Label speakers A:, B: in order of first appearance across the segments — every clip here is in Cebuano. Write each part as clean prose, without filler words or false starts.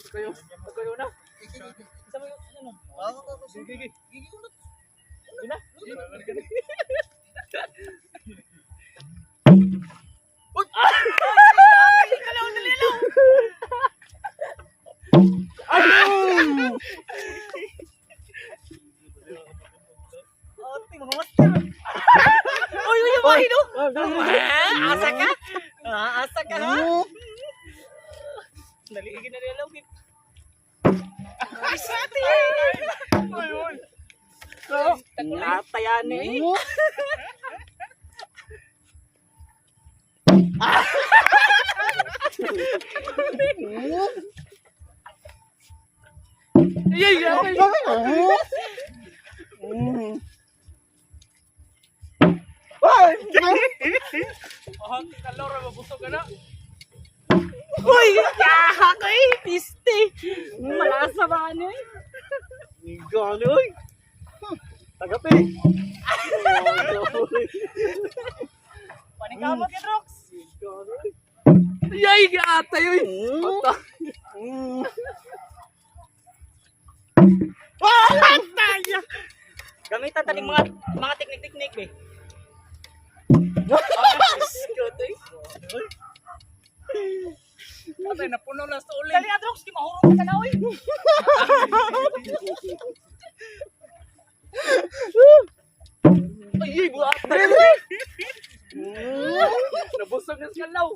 A: Kayo. Kayo na. Isa mo yung ano? Gigi, gigi.
B: Gigi unot.
A: Yun na. Ate, mga master. Uy, uy, uy, no? Ah, asa ka? Ah, asa ka, ha? Naliigin na nila, okay. Ate!
C: Uy, uy.
A: Natayan eh.
C: Ay, ay, ay. Oh, kalor, mabusog ka na.
A: Uy! Yahak eh! Piste! Malasa ba ano eh?
B: Gano oy. Tagapi.
A: Paningkamot ka, Drox!
C: Ay, atay, uy.
A: Ataya! Gamitan taning mga teknik-teknik eh.
C: Atay, napuno na sa uling.
A: Dali Adrox, di mahurot ka na oy.
C: Ay, ay, buhat. Nabusog na sa kalaw.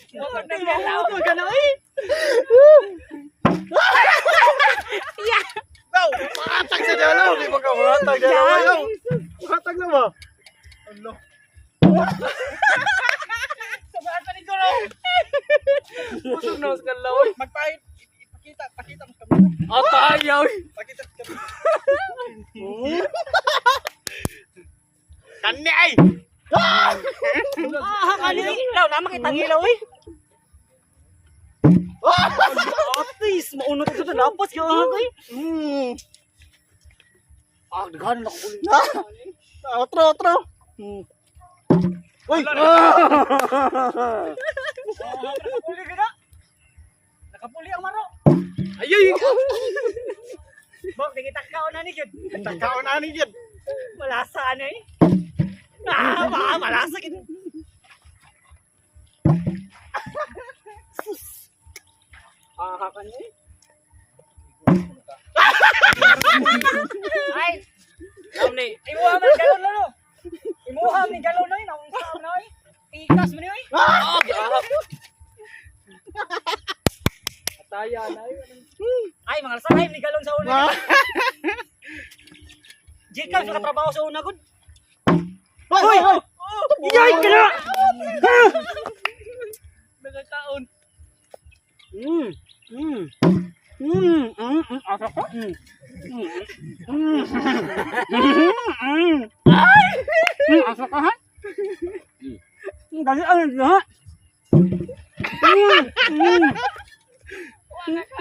A: Di mahurot ka na oy.
B: Now, makatag sa dalaw, di ba ka makatag sa dalaw? Makatag na ba?
C: Ano?
A: Sabahan pa ni Goro.
C: Busog na sa kalaw. Uy.
B: Magpahit, ipakita, pakita mo sa kamera.
C: Atay, uy.
B: Pakita sa kamera. Kani ay!
A: Ah, kani oy. Law na makita ngilaw oy. Atis, maunot ito lapas kaya oy. Ah, daghan na ko.
B: Otro, otro. Uy!
A: Nakapuli ka na. Nakapuli ang maro.
C: Ay, ay.
A: Bok, di kita kaon na ni gyud.
B: Takaon ani gyud.
A: Malasa ano eh. Ah, ma malasa gid. Sus. Ah, kan eh. Ay,
C: Amni.
A: imuha man galon na no. Imuha man galon na naong sa na oy. Tikas man oy.
C: Ah, giahap. Ataya na yun.
A: Ay, mga lasa ay ni galon sa una. Gcash nakatrabaho sa una gud.
B: Uy! Uy!
A: Yay ka na!
C: Nakakaon.
A: Asa ko? Asa ka ha? Dali ano na?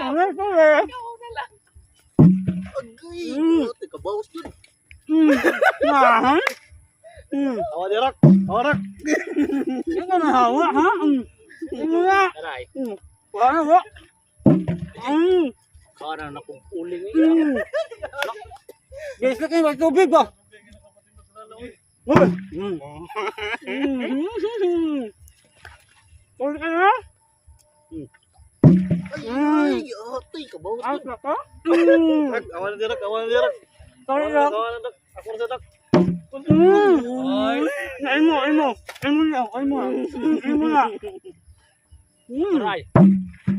A: Ano ko eh?
B: Agay! Ate, kabawas yun.
A: Ah.
B: Awa dirak. Awa rak.
A: Ano na hawa ha? Ano na?
C: Aray.
A: Wala ba?
C: Kana na kong uling eh.
A: Guys, kayo may tubig ba? Uy! Uy ka na?
B: Ay, ay, ate, kabawas yun.
A: Asa ka?
B: Rak, awa na dirak, awa na dirak.
A: Sorry
B: Awa na,
A: lang.
B: awa na dak. Ako na sa dak.
C: Ay.
A: Ay mo, ay mo. Ay mo na, ay mo. Ay mo na.
C: Aray.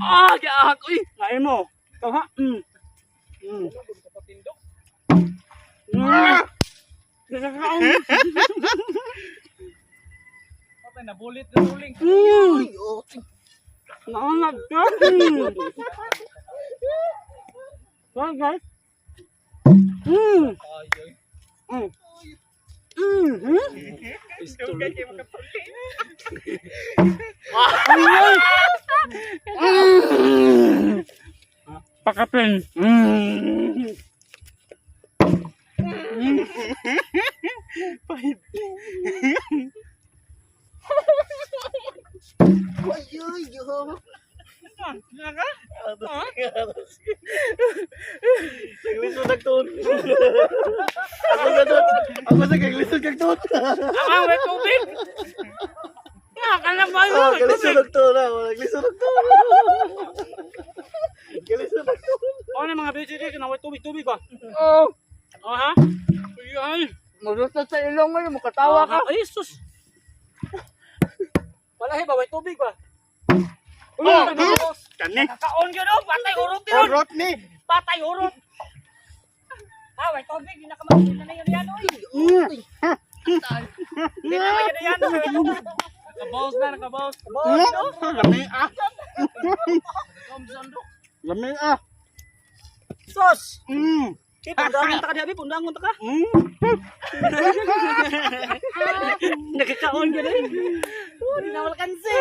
C: Ah, giahak uy.
A: Ay mo. Ikaw ha?
C: Kapatindok. Patay, nabulit na uling.
B: Ay, ate.
A: Naangat ka. Sorry guys.
C: Ay, ay. Pistol.
A: Pakapin.
B: Ay, ay, ah.
A: Ah, nga ka?
B: Naglisod nagtuon. Ako sa tuon. Ako sa kaglisod kag tuon.
C: Ah, may tubig. Nga, kanang ba
B: Ah,
C: yun?
B: galisod nagtuon ah. Naglisod nagtuon. Galisod nagtuon.
A: Oh, na mga bitch dito, naway tubig tubig ba?
C: Oh,
A: Oh ha? Ay, ay.
C: malusot sa ilong mo, makatawa ka.
A: Ah, ay, sus. Wala he ba, way tubig ba?
B: Oh, kani.
A: Kakaon yun oh, patay urot yun.
B: Orot ni.
A: Patay urot. Ah, way tubig, di na ka makita na yun yan, oy. Di na yan yan.
C: Nakabawas na, nakabawas.
B: Lami ah. Lami ah.
A: Sus.
B: Mm.
A: Okay, pundangon ta ka diha, pundangon ta ka. Nagkakaon yun eh. Oh, di na wala kansi.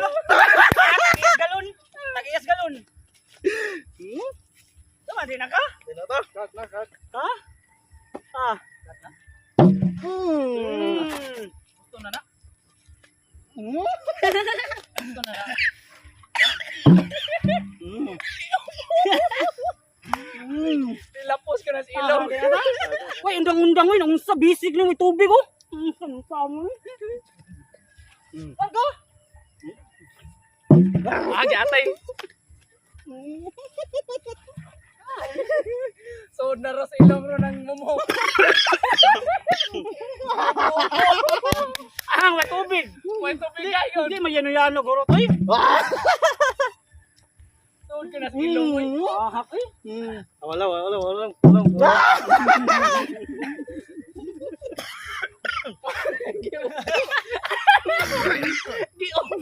A: Tag-iyas galon. Tag-iyas galon. Hmm? Tama din na ka?
B: Cut na cut.
A: Ha? Ah. Hmm.
C: Gusto na na. Tilapos ka na sa ilong.
A: Uy, undang-undang uy, nang sa bisig nang may tubig oh. Ang sa mo. Wag ko.
C: Ah, giatay. So, naro sa ilong ro ng mumo.
A: Ah, may tubig.
C: May tubig kayo.
A: Hindi mayano-yano guro toy.
C: Sood ka na sa ilong. Uy.
A: Ah, hak eh.
B: Wala wala wala wala. Wala.
C: Giubo.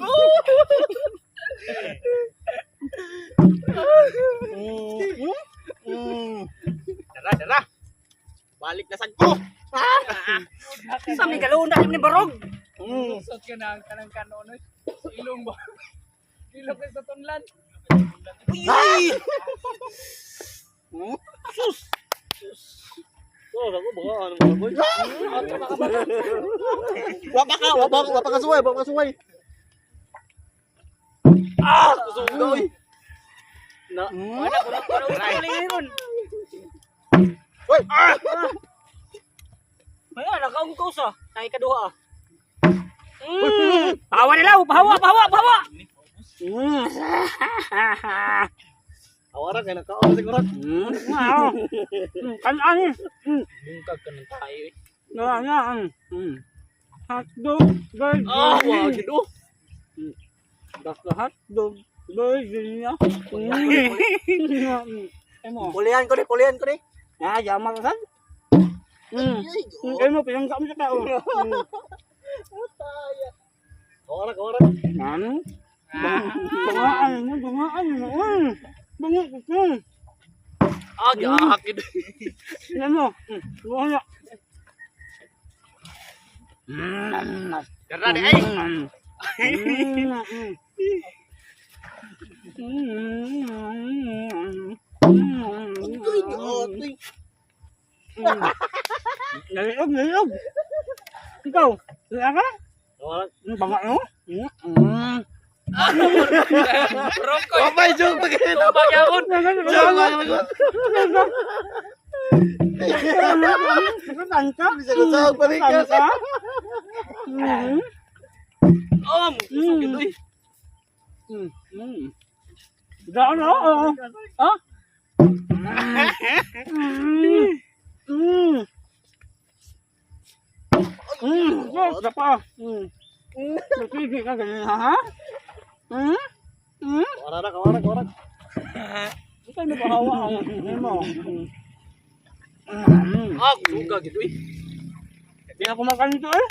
B: Dara dara. Balik na sagko.
A: Sa may galon na ni barog.
C: Lusot ka na ang kanang kanon. Uy. Sa ilong ba? Ilong ka sa tunlan.
A: Uy! Sus.
B: Oh, ako baka ano mga boy. Wa pa ka, wa pa wa pa ka suway, wa pa ka suway. Ah, kusog oy.
C: Na.
A: Wala ko na wala ron.
B: Oy. Ah!
A: Ay, nakaungkaw sa. Ay kaduha ah. Mm. Pahawa nila, pahawa, pahawa, pahawa. Mm.
B: Awara kay nakaon siguro.
A: Mm. Kan-an. Mm.
C: Bungkag ka ng tayo eh.
A: Na na. Mm. Hotdog, burger.
C: Ah, wa gid oh.
A: Basta hotdog, burger niya. Mm. Emo.
B: Pulihan ko ni, pulihan ko ni.
A: Ah, yaman ka. Mm. Emo pinangka mo sa tao. Mm.
B: Awara, awara.
A: Ano? Bungaan mo, bungaan mo. Mm. Bunga ko.
C: Ah, giahak gid.
A: Yan mo. Wala. Mm.
C: Dara di ay.
A: Mm. Mm. Mm. Mm. Naliog, naliog. Ikaw, wala ka?
B: Awara.
A: Ang banga mo? Mm.
C: Roko.
B: Wapay joke pa kayo.
C: Tumba gyapon.
B: Joke pa kayo.
A: Tangka?
B: Bisa ko sa balik ka.
A: Tangka? Mm.
C: Oh, kusog gid oy.
A: Mm. Mm. Daan oo. Ah? Mm. Mm. Mm. Oh, pa. Mm. Sige ka ganyan ha? Mm? Mm?
B: Awara, awara, awara.
A: Ikaw na bahawa ang mo. Mm.
C: Ah, kusuga gid oy.
A: Hindi na kumakain ito eh.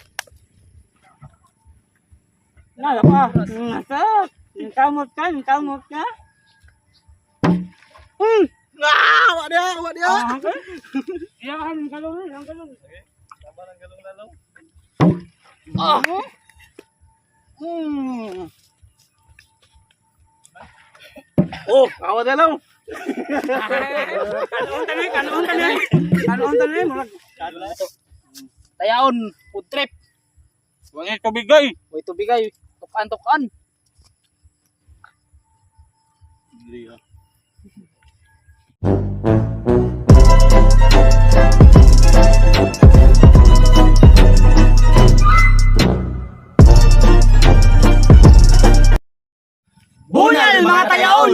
A: Nala pa. Masarap. Kamot ka, kamot ka. Mm.
B: Ah, wa dia, wa dia.
A: Ah, okay. Iyan ka, ang galong, ang galong.
B: Tama ng galong lalong.
C: Ah,
A: Mm.
B: Oh, awa dia lang.
A: Kanon tanay, kanon tanay. Kanon tanay, murag.
C: Tayaon, food trip.
A: Wala tubigay.
C: May tubigay. Tukan, tukan.
A: Bunal mga tayaon.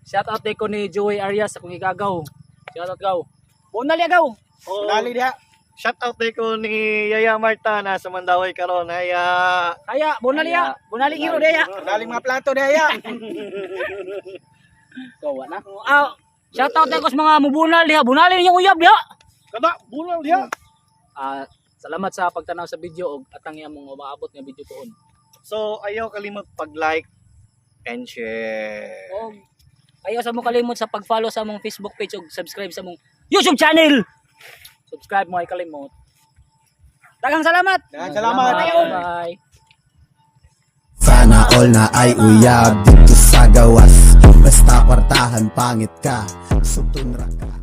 C: Shout out ko ni Joey Arias akong igagaw. Shout out gaw.
A: Bunal yagaw.
B: Oh,
D: Dali diha.
B: Shout out ko ni Yaya Marta na sa Mandaway karon. Haya.
A: Kaya bunal ya. Bunal giro diya.
D: Dali mga plato diha ya.
C: Gawa na.
A: Ah, shout out ko sa mga mubunal diha. Bunalin yung uyab diha.
B: Kada bunal diha.
C: Ah, salamat sa pagtanaw sa video og atang among umaabot nga video poon.
B: So ayaw kalimot pag-like and share.
A: Og ayaw sa mo kalimot sa pag-follow sa among Facebook page og subscribe sa among YouTube channel.
C: Subscribe mo ay kalimot.
A: Daghang salamat.
D: Daghang salamat.
C: Bye.
E: Sana all na ay uyab dito sa gawas. Basta kwartahan pangit ka, sugtun ra ka.